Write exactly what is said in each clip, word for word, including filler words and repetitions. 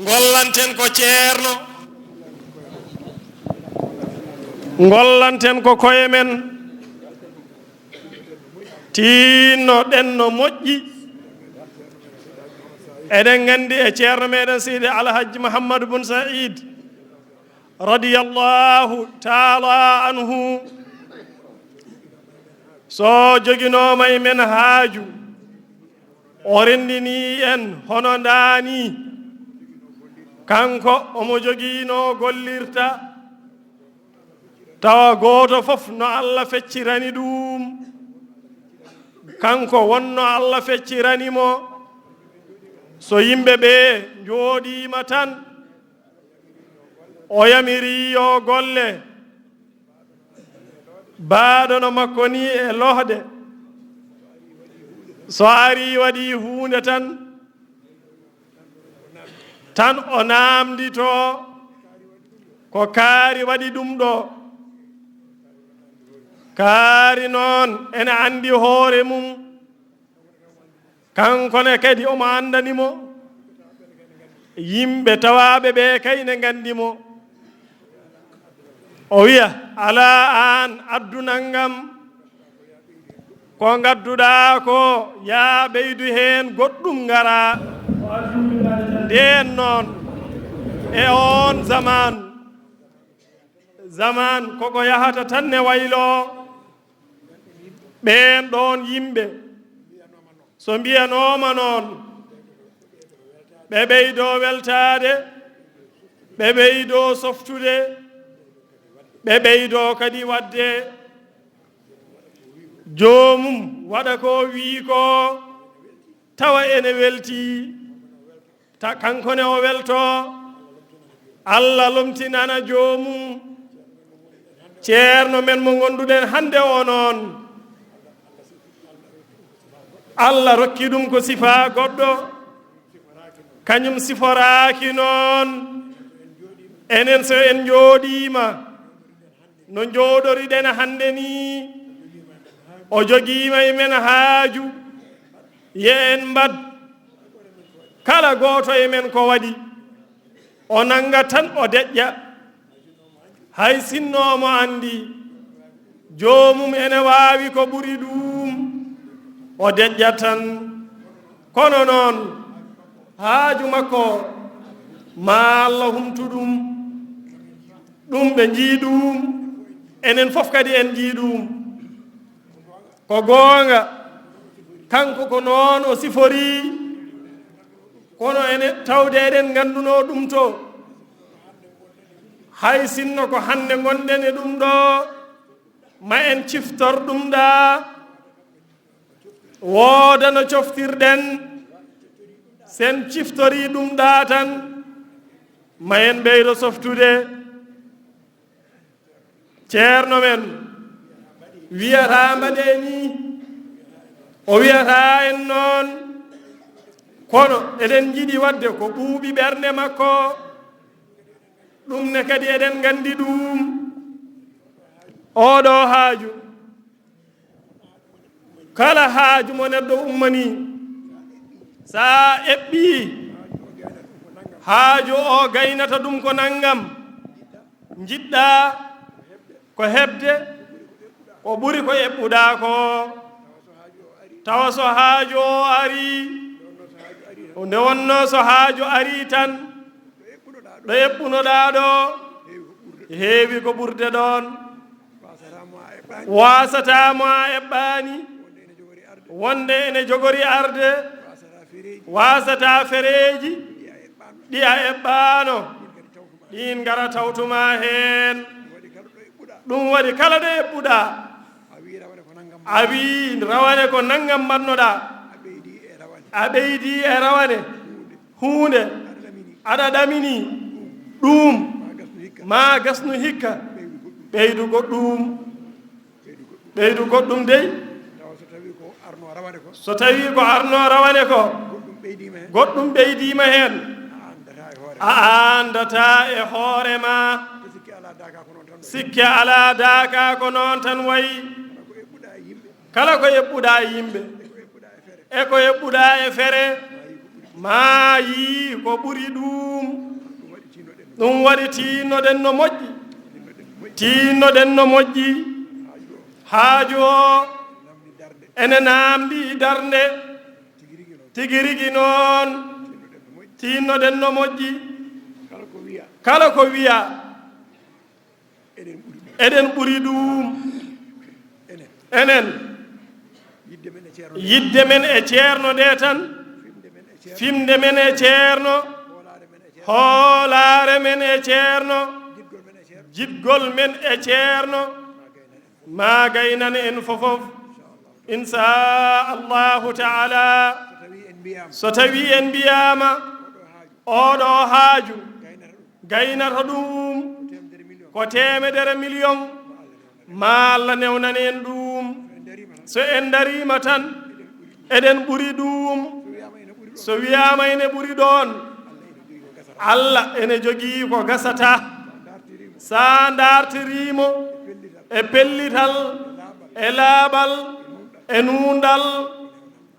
Ngollanten ko ceerno, ngollanten ko koye men, tinno ɗen no moƴƴi. Eɗen nganndi e ceerno meɗen Seydi Alhaji Muhammadu Bun Said, radiyallahu taala anhu, so joginooma e men haaju, o renndini en hono ndaa nii. Kanko omo jogii no gollirta, tawa gooto fof no Alla feccirani ɗum. Kanko wonno Alla feccirani mo. So yimɓe ɓe njooɗiima tan, o yamiri yo golle. Baaɗono makko ni e lohde. So ari waɗi huunde tan, tan o naamndito ko kaari waɗi ɗum ɗo. Kaari noon ene anndi hoore mum. Kanko ne kadi omo anndani mo. Yimɓe tawaaɓe ɓe kay ne nganndi mo. O wiya, "Alaa aan, addu nanngam. Ko ngadduɗaa ko, yaa ɓeydu heen goɗɗum ngara." Ndeen noon, e oon zaman, zaman koko yahata tan ne wayloo. Ɓeen ɗoon yimɓe, so mbiyanooma noon, ɓe ɓeydoo weltaade, ɓe ɓeydoo softude, ɓe ɓeydoo kadi waɗde. Joomum waɗa ko wii ko, tawa ene weltii. Ta-, kanko ne o weltoo, Alla lomtinana joomum. Ceerno men mo ngonduɗen hannde o noon, Alla rokki ɗum ko sifaa goɗɗo, kañum siforaaki noon. Enen so en njooɗiima, no njooɗoriɗen hannde nii, o jogiima e men haaju. Ye en mbad kala gooto e men ko waɗi, o nannga tan o deƴƴa. Hay sinno omo anndi joomum ene waawi ko ɓuri ɗum, o deƴƴa tan. Kono noon, haaju makko, ma Alla humtu ɗum. Ɗum ɓe njii ɗum, enen fof kadi en njii ɗum. Ko goonga, kanko ko noon o siforii, kono ene tawde eɗen nganndunoo ɗum to. Hay sinno ko hannde ngonɗen e ɗum ɗo, ma en ciftor ɗum ɗa, wooda no coftirɗen, sen ciftorii ɗum ɗa tan, ma en ɓeydo softude. Ceerno men wiyata mbaɗee nii, o wiyata en noon, kono eɗen njiɗi waɗde ko ɓuuɓi ɓernde makko, ɗum ne kadi eɗen nganndi ɗum. Oɗo haaju, kala haaju mo neɗɗo ummanii, so a eɓɓii, haaju o gaynata ɗum ko nanngam, njiɗɗa ko heɓde ko ɓuri ko eɓɓuɗa ko. Tawa so haaju o ari, nde wonno so haaju ari tan, ɗo eɓɓunoɗa ɗo heewi ko ɓurde ɗon. Wasata mo a eɓɓaani, wonde ene jogori arde. Wasata fereeji ɗi a eɓɓaano, ɗiin ngara tawtuma heen. Ɗum waɗi kala ɗo eɓɓuɗa, a wii rawane ko nanngam mbaɗnoɗa, a ɓeydi e rawane huunde, aɗa ɗamini ɗum, ma gasnu hikka, ɓeydu goɗɗum. Ɓeydu goɗɗum dey. Tawa so tawi ko arno rawane ko. So tawi ko arno rawane ko. Goɗɗum ɓeydiima heen. Goɗɗum ɓeydiima heen. A anndata e hoore. A anndata e hoore ma. Sikke alaa, daaka ko noon tan. Sikke alaa, daaka ko noon tan wayi. Kala ko eɓɓuɗa e yimɓe. Kala ko eɓɓuɗa e yimɓe. E ko eɓɓuɗa e fere. E ko eɓɓuɗa e fere. Maayi ko ɓuri ɗum. Ɗum waɗi tiinnoɗen no moƴƴi. Tiinnoɗen no moƴƴi. Haaju o ene naamndi darnde. Tigi rigi noon. Tiinnoɗen no moƴƴi. Kala ko wiya. Eɗen ɓuri ɗum. Enen. Yidde men e ceerno nde tan. Fimde men e ceerno. Hoolaare men e ceerno. Jiɗgol men e ceerno. Ma gaynan en fofof. Inchallahu taala. So tawi en mbiyaama. Oɗo haaju. Gaynata ɗum ko teemedere miliyon. Ma Allah newnan en ɗum. So en dariima tan, eɗen ɓuri ɗum. So wiyaama ene ɓuri ɗoon, Allah ene jogii ko gasata. Sa ndartiriimo e pellital, e laaɓal, e nuunɗal,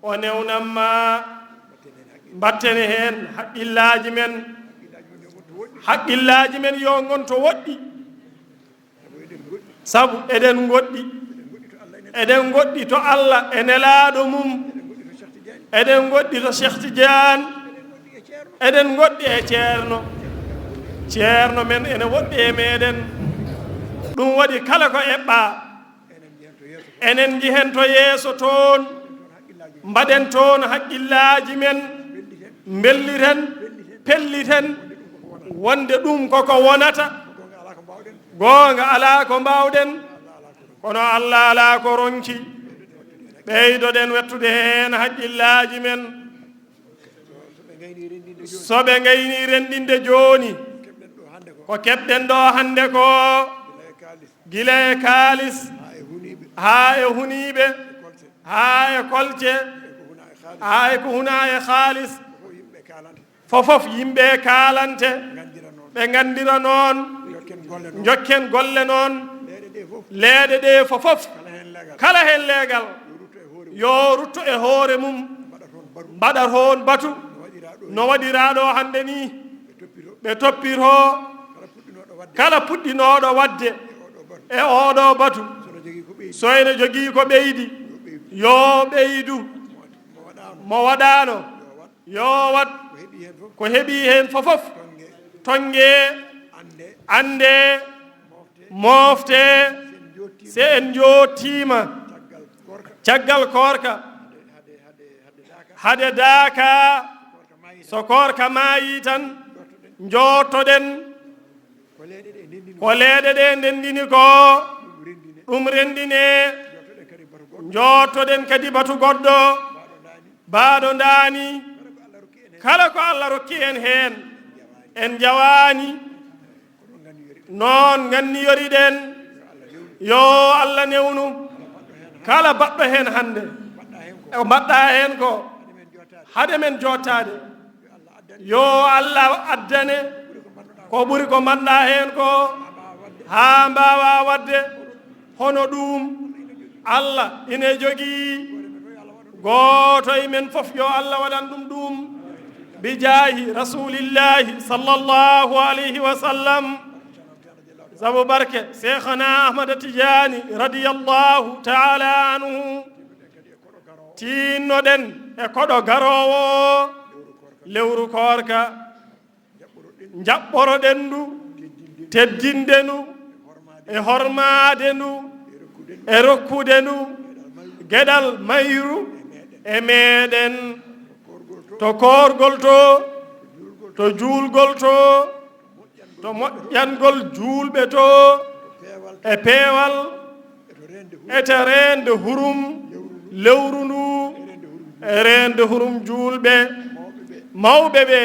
o newnan ma. Mbatten heen haqqillaaji men. Haqqillaaji men yo ngon to woɗɗi. Sabu eɗen ngoɗɗi. Eɗen ngoɗɗi to Allah e nelaaɗo mum. Eɗen ngoɗɗi to Cheikh Tidiane. Eɗen ngoɗɗi e ceerno. Ceerno men ene woɗɗi e meɗen. Ɗum waɗi kala ko eɓɓaa. Enen njehen to yeeso toon, mbaɗen toon haqqillaaji men, mbelliten, pelliten, wonde ɗum koko wonata, goonga alaa ko mbaawɗen, kono Allah alaa ko ronki. Ɓeydoɗen wettude heen haqqillaaji men. So ɓe ngayni renndinde jooni, ko keɓɗen ɗo hannde ko, gila e kaalis, haa e huniiɓe, haa e kolce, haa e ko hunaa e kaalis, fofof yimɓe kaalante, ɓe nganndira noon, njokken golle noon, leeɗe ɗe fofof, kala heen leegal, yo rutto e hoore mum, mbaɗa toon batu, no waɗiraa ɗo hannde nii, ɓe toppito, kala puɗɗinooɗo waɗde e oɗo batu, so ene jogii ko ɓeydi, yo ɓeydu, mo waɗaano, yo waɗ, ko heɓi heen fofof, tonnge, annde, mofte, se en njottiima, caggal koorka, hade daaka, so koorka maayi tan, njottoɗen ko leeɗe ɗe ndendini ko, ɗum renndine, njottoɗen kadi batu goɗɗo, baaɗo ndaani, kala ko Allah rokki en heen, en njawaani, noon nganniyoriɗen, yo Allah newnu kala baɗɗo heen hannde. E ko mbaɗɗa heen ko, hade men jottaade, yo Allah addane ko ɓuri ko mbaɗɗa heen ko, haa mbaawa waɗde hono ɗum. Allah ine jogii gooto e men fof, yo Allah waɗan ɗum ɗum. Bijaahi Rasuulillahi sallallahu alayhi wa sallam. Sabu barke Seekhana Ahmada Tijaani radiyallahu taala anhu, tiinnoɗen e koɗo garoowo o, lewru koorka, njaɓɓoroɗen ndu, teddinde ndu, e hormaade ndu, e rokkude ndu geɗal mayru e meɗen, to koorgol to, to juulgol to, to moƴƴangol juulɓe to, e peewal, e to reende hurum lewru ndu, e reende hurum juulɓe, mawɓe ɓe,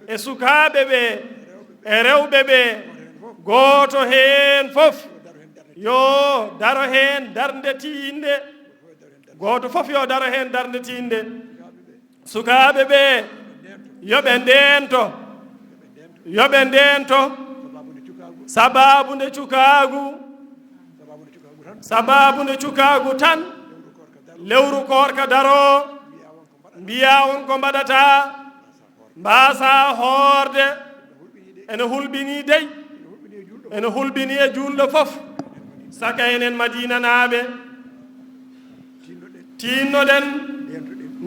e sukaaɓe ɓe, e rewɓe ɓe, gooto heen fof yo daro heen darnde tiiɗnde, gooto fof yo daro heen darnde tiiɗnde. Sukaaɓe ɓe, yo ɓe ndeento, yo ɓe ndeento, sabaabu nde cukaagu, sabaabu nde cukaagu tan, lewru koorka daro, mbiya on ko mbaɗata, Mbaasaa hoorde, ene hulɓinii dey, ene hulɓinii e juulɗo fof, saka enen Madiinanaaɓe. Tiinnoɗen,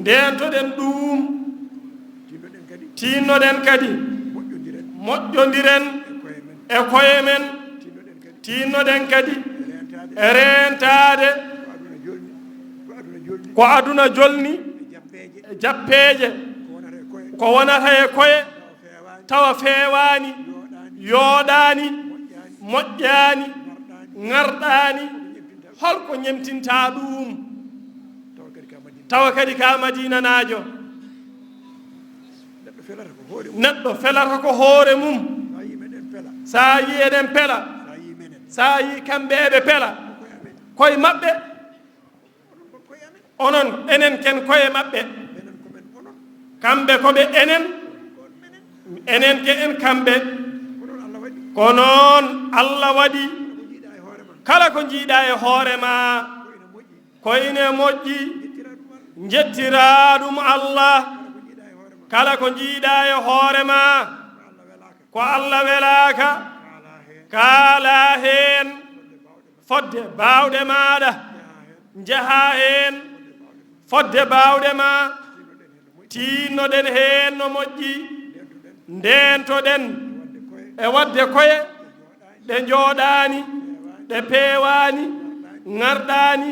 ndeentoɗen ɗum, tiinnoɗen kadi, moƴƴondiren e koye men, tiinnoɗen kadi e reentaade ko aduna jolni e jappeeje ko wonata e koye, tawa feewaani, yooɗaani, moƴƴaani, ŋarɗaani, holko ñemtinta ɗum? Tawa kadi ka Madinanaajo. Neɗɗo felata ko hoore mum. Sa yi eɗen pela, sa yi kamɓe eɓe pela, koye maɓɓe. Onon, enen ken koye maɓɓe. Kamɓe ko ɓe enen, enen ke en kamɓe. Ko noon Allah waɗi. Kala ko njiiɗa e hoore ma, ko ine moƴƴi, njettiraa ɗum Allah. Kala ko njiiɗa e hoore ma, ko Allah welaaka, kaalaa heen fodde baawɗe maaɗa, njahaa heen fodde baawɗe ma, tiinnoɗen heen no moƴƴi, ndeentoɗen e waɗde koye ɗe njooɗaani, ɗe peewaani, ŋarɗaani,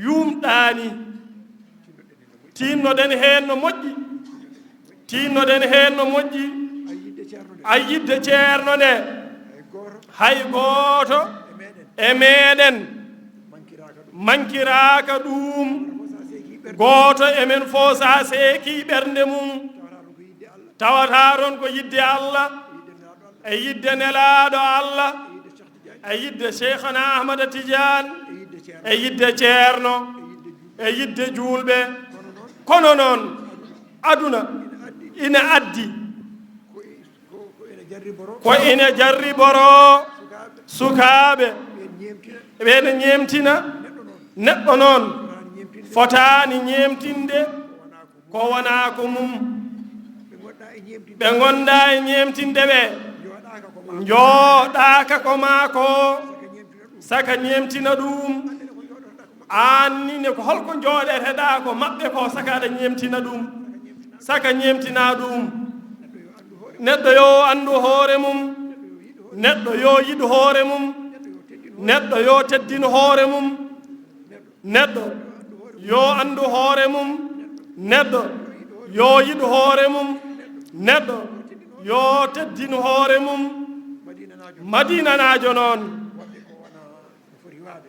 yuumɗaani. Tiinnoɗen heen no moƴƴi. Tiinnoɗen heen no moƴƴi. Ay yidde ceerno nde, hay gooto e meeɗen mankiraaka ɗum. Gooto e men fof, sa seeki ɓernde mum, tawata toon ko yidde Allah, e yidde Nelaaɗo Allah, e yidde Cheikhana Ahmada Tidiane, e yidde ceerno, e yidde juulɓe. Kono noon, aduna ina addi ko ina jarriboroo sukaaɓe, ɓe ina ñeemtina. Neɗɗo noon fotaani ñeemtinde ko wonaa ko mum. Ɓe ngondaa e ñeemtinde ɓe, njooɗaaka ko maa ko, saka ñeemtina ɗum. Aan ni ne, ko holko njooɗeteɗaa ko maɓɓe ko, saka aɗa ñeemtina ɗum, saka ñeemtina ɗum. Neɗɗo yo anndu hoore mum, neɗɗo yo yiɗ hoore mum, neɗɗo yo teddin hoore mum. Neɗɗo yo anndu hoore mum, neɗɗo yo yiɗ hoore mum, neɗɗo yo teddin hoore mum. Madinanaajo noon,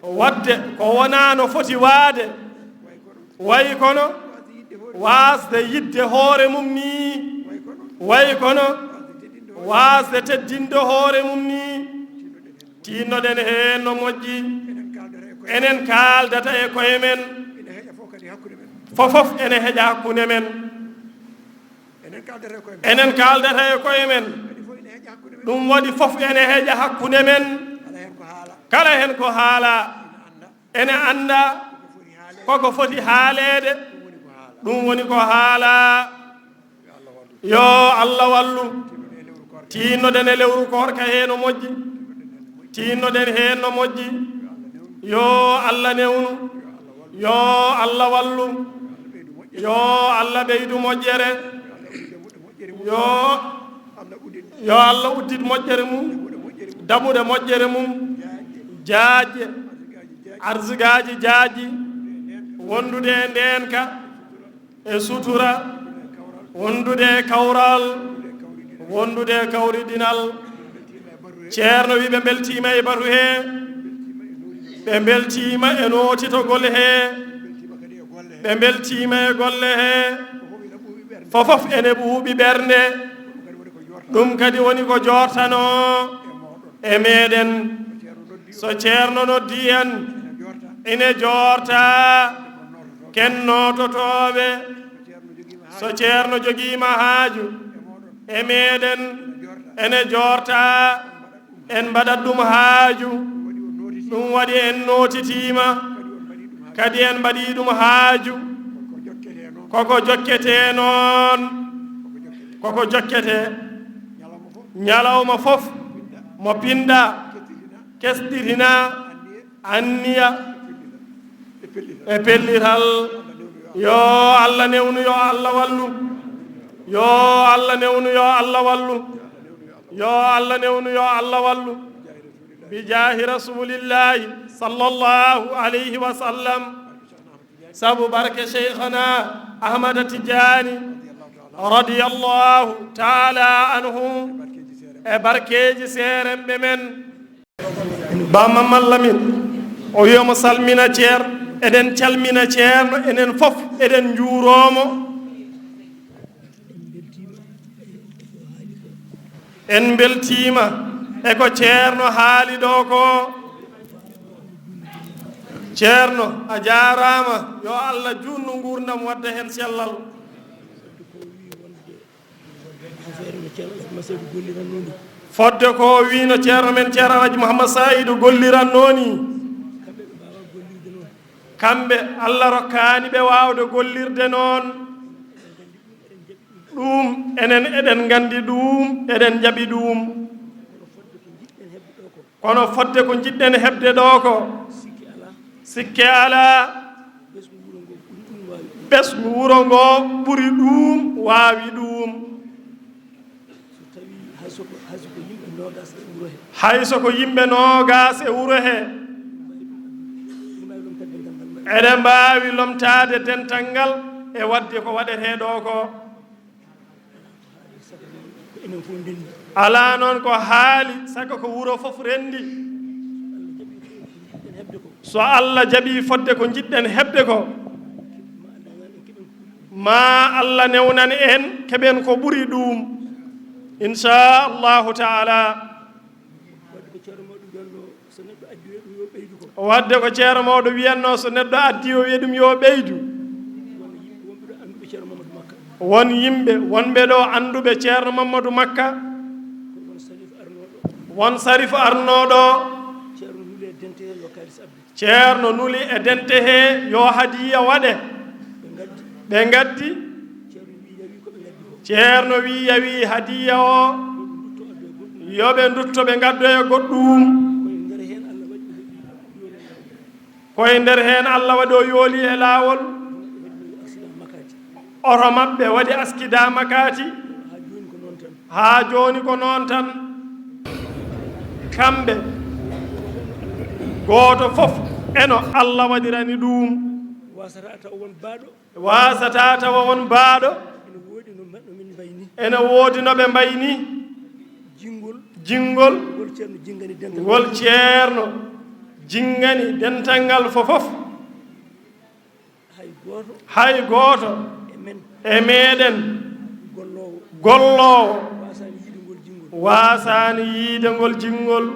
waɗde ko wonaa no foti waade, wayi kono waasde yiɗde hoore mum nii, wayi kono waasde teddinde hoore mum nii. Tiinnoɗen heen no moƴƴi. Enen kaaldata e koye men. Fofof ene heƴa hakkunde men. Enen kaaldata e koye men. Ɗum waɗi fof ene heƴa hakkunde men. Kala heen ko haala, ene annda koko foti haaleede. Ɗum woni ko haala. Yo Allah wallu. Tiinnoɗen e lewru koorka hee no moƴƴi. Tiinnoɗen heen no moƴƴi. Yo Allah newnu. Yo Allah wallu. Yo Allah ɓeydu moƴƴere. Yo, yo Allah uddit moƴƴere mum, damuɗe moƴƴere mum, jaajje, arzikaaji jaajji, wondude e ndeenka, e sutura, wondude e kawral, wondude e kawridinal. Ceerno wi ɓe mbeltiima e batu hee, ɓe mbeltiima e nootitogol hee, ɓe mbeltiima e golle hee. Fofof ene ɓuuɓi ɓernde. Ɗum kadi woni ko joortanoo e meeɗen. So ceerno noddi en, ene joorta ken noototooɓe. So ceerno jogiima haaju e meeɗen, ene joorta en mbaɗat ɗum haaju. Ɗum waɗi en nootitiima, kadi en mbaɗii ɗum haaju. Koko jokketee noon. Koko jokkete. Ñalawma fof mo pinɗa, kesɗitina anniya e pellital. Yo Allah newnu, yo Allah wallu. Yo Allah newnu, yo Allah wallu. Yo Allah newnu, yo Allah wallu. Bi jaahi Rasulillahi sallallahu alayhi wa sallam. Sabu barke Cheikhana Ahmada Tidiane radiyallahu taala anhu, e barkeeji seeremɓe men. Ba Mamman Lamin, o wiya mo salmina ceer, eɗen calmina ceerno, enen fof eɗen njuuroomo. En mbeltiima e ko ceerno haali ɗo ko. Ceerno, a jaaraama, yo Allah juutnu nguurndam, wadda heen cellal. Fodde ko wiino ceerno men Ceerno Alhaji Mouhammad Saïdou golliranno ni. Kamɓe, Allah rokkaani ɓe waawde gollirde noon. Ɗum enen eɗen nganndi ɗum, eɗen njaɓi ɗum. Kono fodde ko njiɗɗen heɓde ɗo ko, sikke alaa, ɓesngu wuro ngo ɓuri ɗum, waawi ɗum. Hay so ko yimɓe noogaas e wuro he, eɗen mbaawi lomtaade dental ngal e waɗde ko waɗetee ɗo ko. Alaa noon ko haali, saka ko wuro fof renndi. So Allah jaɓii fodde ko njiɗɗen heɓde ko, ma Allah newnan en, keɓen ko ɓuri ɗum. Inchallahu taala. Wadde ko ceerno mawɗo wiyatnoo, so neɗɗo addi, o wiya ɗum yo ɓeydu ko. Wadde ko ceerno mawɗo wiyatnoo, so neɗɗo addi, o wiya ɗum yo ɓeydu. Won yimɓe, won ɓe ɗo annduɓe ceerno Mamadou Makka. Ko won Sarif arnooɗo. Won Sarif arnooɗo. Ceerno nuli e dente hee, yo kaalis abbe. Ceerno nuli e dente hee, yo hadiya waɗe. Ɓe ngaddi. Ɓe ngaddi. Ceerno wi, yawi ko ɓe ngaddi ko. Ceerno wi, yawi hadiya o, yo ɓe ndutto, ɓe ngaddoya goɗɗum. Koye nder heen Allah waɗi o heɓi yooli e laawol. Koye nder heen Allah waɗi o yooli e laawol. Accident makati. Oto maɓɓe waɗi askida makati. Haa jooni ko noon tan. Haa jooni ko noon tan. Kamɓe, gooto fof eno Allah waɗirani ɗum. Wasata taw won baaɗo. Wasata tawa won baaɗo. Ene woodi no mba-, no min mbayni. Ene woodi no ɓe mbayni. Jinngol. Jinngol. Ngol ceerno jinngani dental. Ngol ceerno jinngani dental ngal fofof. Hay gooto. Hay gooto. E men. E meɗen. Golloowo. Golloowo. Waasaani yiide ngol jinngol. Waasaani yiide ngol jinngol.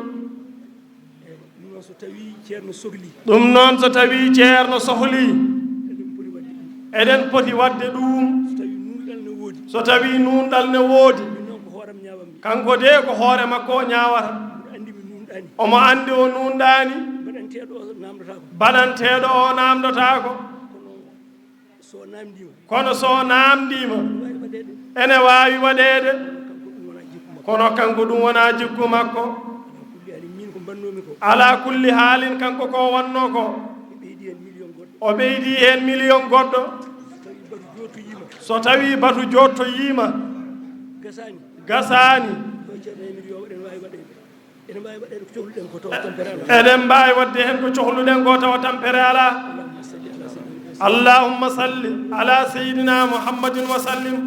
Eey, ɗum noon so tawii ceerno sohlii. Ɗum noon so tawii ceerno sohlii. Eɗen poti waɗde ɗum. Eɗen poti waɗde ɗum. So tawii nuunɗal ne woodi. So tawii nuunɗal ne woodi. Min noon ko hooram ñaawammi. Kanko de ko hoore makko o ñaawata. Mboɗo anndi mi nuunɗaani. Omo anndi o nuunɗaani. Baɗanteeɗo o naamndotaako. Baɗanteeɗo o naamndotaako. Kono so naamndiima. Kono so naamndiima. Ene waawi waɗeede. Ene waawi waɗeede. Kono kanko ɗum wonaa jikku makko. Kono kanko ɗum wonaa jikku makko. Alaa kulli haali, miin ko mbannoomi ko. Alaa kulli haalin, kanko ko wonnoo ko. Mi ɓeydi heen miliyoŋ goɗɗo. O ɓeydi heen miliyoŋ goɗɗo. So tawii batu joottoyiima. So tawii batu joottoyiima. Gasaani. Gasaani. Ko e Ceerno Yamiru yo waɗ, ene waawi waɗeede. Ene mbaawi waɗeede ko cohluɗen ko tawa tampere alaa. Eɗen mbaawi waɗde heen ko cohluɗen ko tawa tampere alaa. Allahumma salli ala sayyidina. Allahumma salli ala sayyidina Muhammadin wa sallim.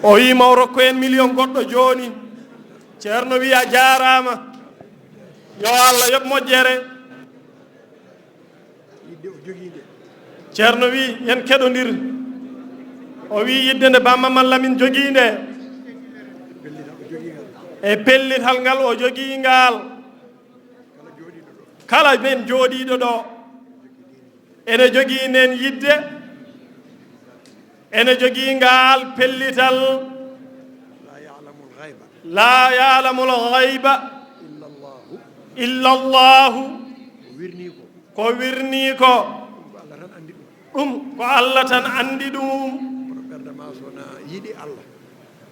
O wii ma o rokku en miliyoŋ goɗɗo jooni. Ceerno wii a jaaraama. Yo Allah yoɓ moƴƴere. Yidde o jogii nde. Ceerno wii, yen keɗondir. O wii, yidde nde Bamma Mallamin jogii nde. Pellital o jogii ngal. E pellital ngal o jogii ngal. Kala jooɗiiɗo ɗo. Kala men jooɗiiɗo ɗo. Ene jogii nden yidde. Ene jogii ngaal pellital. La ya'lamul ghayba. La ya'lamul ghayba. Illa Allahu. Illa Allahu. Ko wirnii ko. Ko wirnii ko. Ɗum ko Allah tan anndi ɗum. Ɗum ko Allah tan anndi ɗum. Kono ɓernde ma so wonaa yiɗi Allah.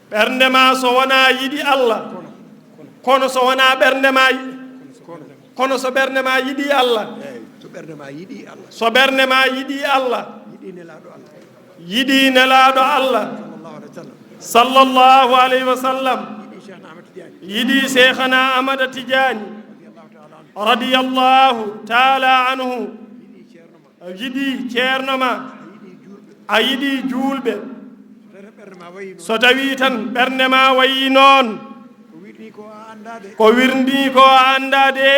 Ɓernde ma so wonaa yiɗi Allah. Kono, kono. Kono so wonaa ɓernde ma yi-, kono. Kono so ɓernde ma yiɗi Allah. Eey, so ɓernde ma yiɗi Allah. So ɓernde ma yiɗi Allah. Yiɗi nelaaɗo Allah. Yiɗi nelaaɗo Allah. Sallallahu alayhi wa sallam. Sallallahu alayhi wa sallam. Yiɗi Cheikhna Ahmad Tidiane. Yiɗi Cheikhna Ahmad Tidiane. Radiyallahu ta'ala anhu. Radiyallahu ta'ala anhu. Yiɗi Ceerno ma. A yiɗi Ceerno ma. A yiɗi juulɓe. A yiɗi juulɓe. So tawii tan ɓernde ma wayi noon. So tawii tan ɓernde ma wayi noon. Ko wirnii ko a anndaa de. Ko wirnii ko a anndaa de.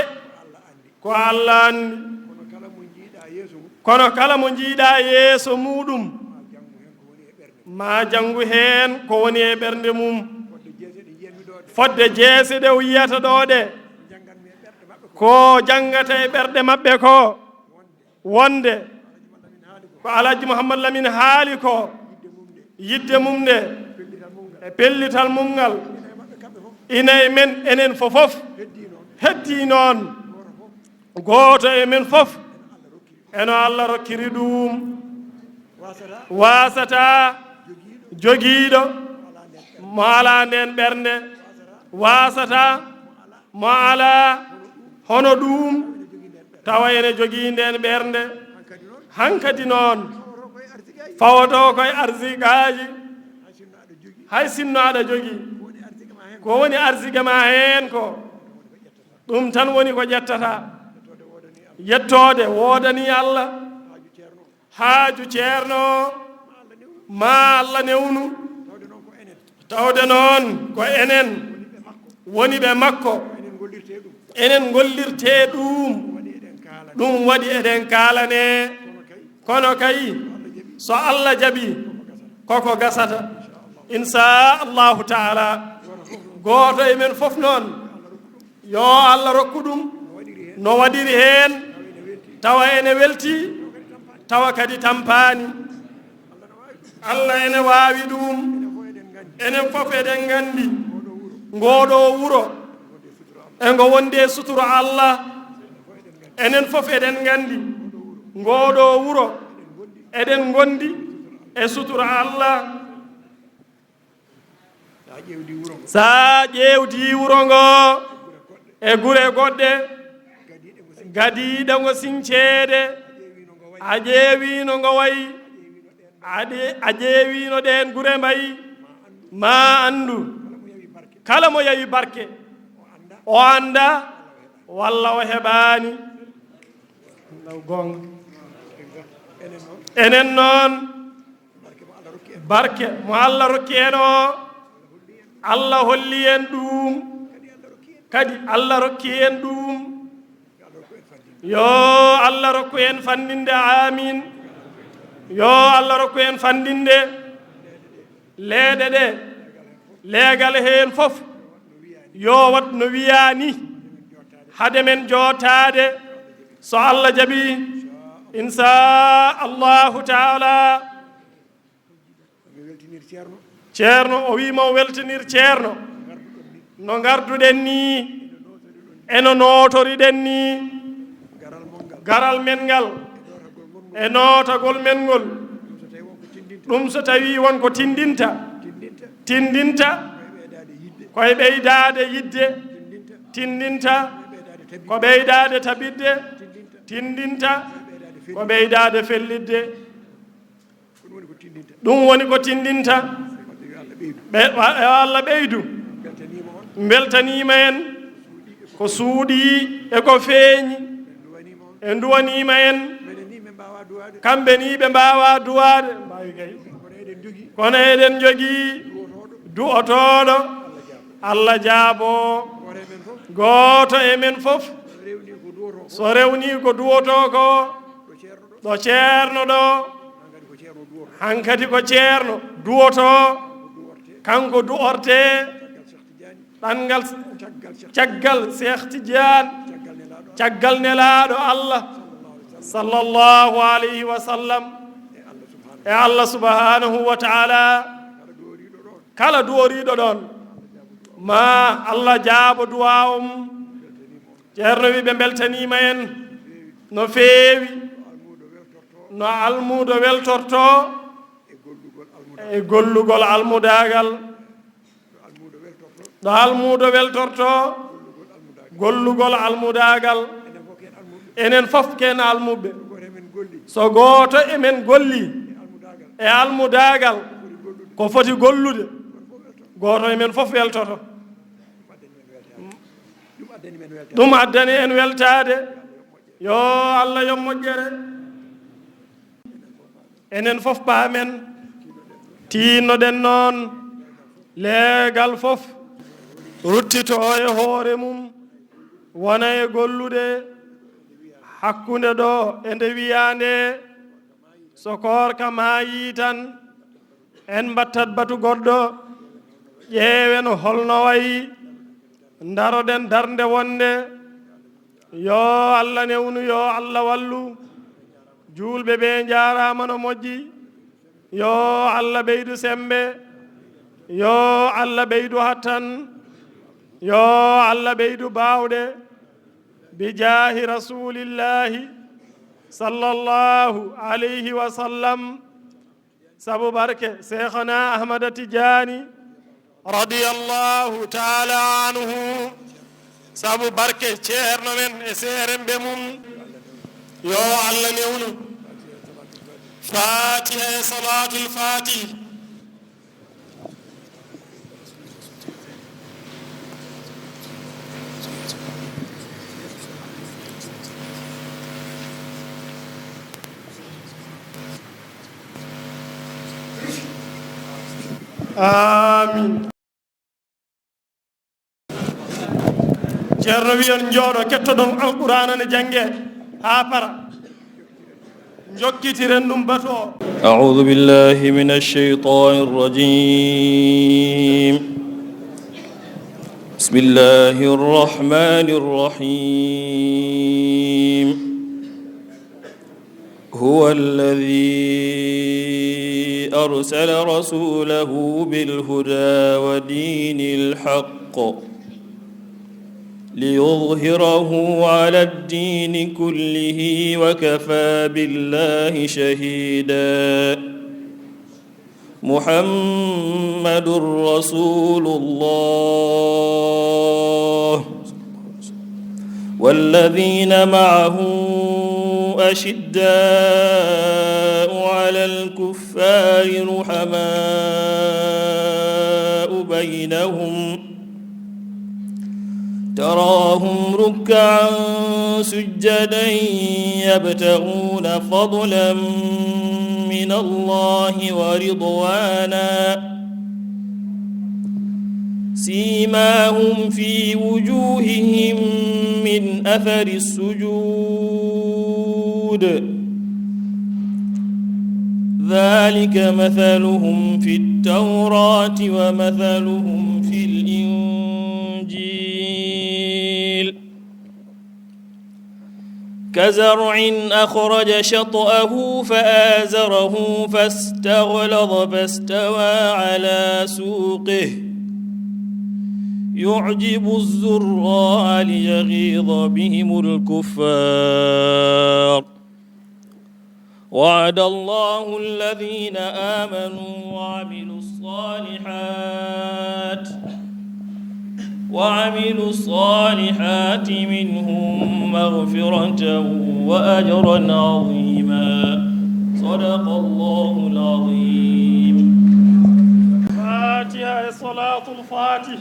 Ko Allah anndi. Ko Allah anndi. Kono kala mo njiiɗaa yeeso mum. Kono kala mo njiiɗaa yeeso muuɗum. Ma janngu heen ko woni e ɓernde. Ma janngu heen ko woni e ɓernde mum. Fodde jeese ɗe njiyanmi ɗoo ɗe. Fodde jeese ɗe o yiyata ɗoo ɗe. Ko jannganmi e ɓerɗe maɓɓe ko. Ko janngata e ɓerɗe maɓɓe ko. Wonde. Wonde. Ko Alhaji Mouhammad Lamine haali ko. Yidde mum nde. Yidde mum nde. Pellital mum ngal. E pellital mum ngal. Ina e maɓɓe kamɓe fof. Ina e men enen fof. Heddii noon. Heddii noon. Gooto fof. Gooto e men fof. Eno Allah rokkiri. Eno Allah rokkiri ɗum. Waasata. Waasata. Jogiiɗo. Jogiiɗo. Mo alaa ndeen ɓernde. Mo alaa ndeen ɓernde. Waasata. Waasata. Mo alaa. Mo alaa hono ɗum. Hono ɗum. Tawa ene jogii ndeen ɓernde. Tawa ene jogii ndeen ɓernde. Hankadi noon. Hankadi noon. Fawotoo koye arsigaaji. Fawotoo koye arsigaaji. Hay sinno aɗa jogii. Hay sinno aɗa jogii. Ko woni arsike ma heen ko. Ko woni arsike ma heen ko. Ɗum tan woni ko ƴettata. Yettoode woodanii Allah. Yettoode woodanii Allah. Haaju Ceerno. Haaju Ceerno. Ma Allah newnu. Ma Allah newnu. Tawde noon ko enen. Tawde noon ko enen. Woni ɓe makko. Woni ɓe makko. Ko enen ngollirtee ɗum. Enen ngollirtee ɗum. Ɗum waɗi eɗen kaalane. Ɗum waɗi eɗen kaalane. Kono kay. Kono kay, so Allah jaɓii, so Allah jaɓii, koko gasata. Koko gasata. Inchallah. Inchallahu taala. Gooto fof noon. Gooto e men fof noon. Yo Allah rokku ɗum. No waɗiri heen. No waɗiri heen. Tawa ene weltii. Tawa ene weltii. Tawa kadi tampaani. Tawa kadi tampaani. Allah ene waawi ɗum. Enen fof eɗen nganndi. Ngooɗoo wuro. E ngo wondi e sutura Allah. Enen fof eɗen nganndi. Ngooɗoo wuro. Eɗen ngondi e sutura Allah. Sa ƴeewdi wuro ngo. Sa ƴeewdi wuro ngo. E gure goɗɗe. Gadiiɗe ngo siñceede. A ƴeewi no ngo wayi. A ƴeewi no ngo wayi. A ɗe-, a ƴeewi no ɗeen gure mbayi. Ma anndu. Kala mo yawi barke. O annda. Walla o heɓaani. Goonga. Enen noon. Barke mo Allah rokki en o, Allah holli en ɗum. Kadi Allah rokki en ɗum. Yo Allah rokku en fanndinde, amin. Yo Allah rokku en fanndinde. Leeɗe ɗe, leegal heen fof, yo waɗ no wiyaa ni, hade men jootaade, so Allah jaɓii, inchallahu taala. Mi weltinir Ceerno. Ceerno, o wii mo weltinir Ceerno. Ngarduɗon ni. No ngarduɗen ni. E no nootoriɗen ni. Garal mon ngal. Garal men ngal. E nootagol mon ngol. E nootagol men ngol. Ɗum so tawii won ko tindinta. Ɗum so tawii won ko tindinta. Tindinta. Tindinta. Ko e ɓeydaade yidde. Ko e ɓeydaade yidde. Tindinta. Tindinta. Ko e ɓeydaade tabitde. Ko e ɓeydaade tabitde. Tindinta. Tindinta. Ko e ɓeydaade fellitde. Ko e ɓeydaade fellitde. Ko ɗum woni ko tindinta. Ɗum woni ko tindinta. Ɓe, wa-, yo Allah ɓeydu. Mbeltaniima on. Mbeltaniima en. Ko suuɗii e ko feeñi. En nduwaniima on. En nduwaniima en. Menen ni ɓe mbaawaa duwaade. Kamɓe ni ɓe mbaawaa duwaade. Mbaawi kay. Kono eɗen njogii. Kono eɗen njogii. Duwotooɗo. Duwotooɗo. Allah jaabo. Allah jaabo. Gooto e men fof. Gooto e men fof. So rewnii ko duwotoo ko. So rewnii ko duwotoo ko. Ɗo Ceerno ɗo. Ɗo Ceerno ɗo. Hankadi ko Ceerno duwotoo. Hankadi ko Ceerno duwotoo. Kanko duwortee. Kanko duwortee. Caggal Cheikh Tidiane. Ɗanngal s-, caggal Cheikh, caggal Cheikh Tidiane. Caggal Nelaaɗo Allah. Caggal Nelaaɗo Allah. Sallallahu alayhi wa sallam. Sallallahu alayhi wa sallam. E Allah subhanahu. E Allah subhanahu wa taala. Kala duworiiɗo ɗoon. Kala duworiiɗo ɗoon. Ma Allah jaabo duwaa o mum. Ceerno wi ɓe mbeltaniima en no feewi. No almuudo weltorto e gollugol almudaagal. No almuudo weltorto gollugol almudaagal. Enen fof ken almuɓɓe. So gooto e men golli e almudaagal ko foti gollude, gooto e men fof weltoto. Ɗum addani en weltaade. Yo Allah yo moƴƴere. Enen fof paamen, tiinnoɗen noon, leegal fof ruttito e hoore mum, wona e gollude hakkunde ɗo e nde wiyaa nde, so koorka maayii tan, en mbattat batu goɗɗo, ƴeewen holno wayi, ndaroɗen darnde wonde. Yo Allah newnu, yo Allah wallu. Juulɓe ɓe njaaraama no moƴƴi. Yo Allah ɓeydu semmbe. Yo Allah ɓeydu hattan. Yo Allah ɓeydu baawɗe. Bi jaahi Rasuulillaahi sallallahu alayhi wa sallam. Sabu barke Seekhana Ahmada Tijaani radiyallahu taala anhu, sabu barke ceerno men e seeremɓe mum, yo Allah newnu. Fatiha e Salatul Fatih. Amin. Ceerno wi en njooɗo, kettoɗon Alqur'aana ne jannge haa para. Njokkitiren ɗum batu o. أعوذ بالله من الشيطان الرجيم. بسم الله الرحمن الرحيم. هو الذي أرسل رسوله بالهدى ودين الحق ليظهره على الدين كله وكفى بالله شهيدا. محمد رسول الله والذين معه أشداء على الكفار رحماء بينهم تراهم ركعا سجدا يبتغون فضلا من الله ورضوانا سيماهم في وجوههم من أثر السجود ذلك مثلهم في التوراة ومثلهم في الإنجيل كزرع أخرج شطأه فآزره فاستغلظ فاستوى على سوقه يعجب الزراع ليغيظ بهم الكفار وعد الله الذين آمنوا وعملوا الصالحات وعملوا الصالحات منهم مغفرة وأجرا عظيما. صدق الله العظيم. Fatiha e Salatul Fatih.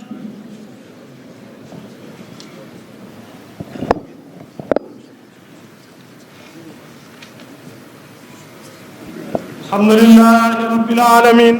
الحمد لله رب العالمين.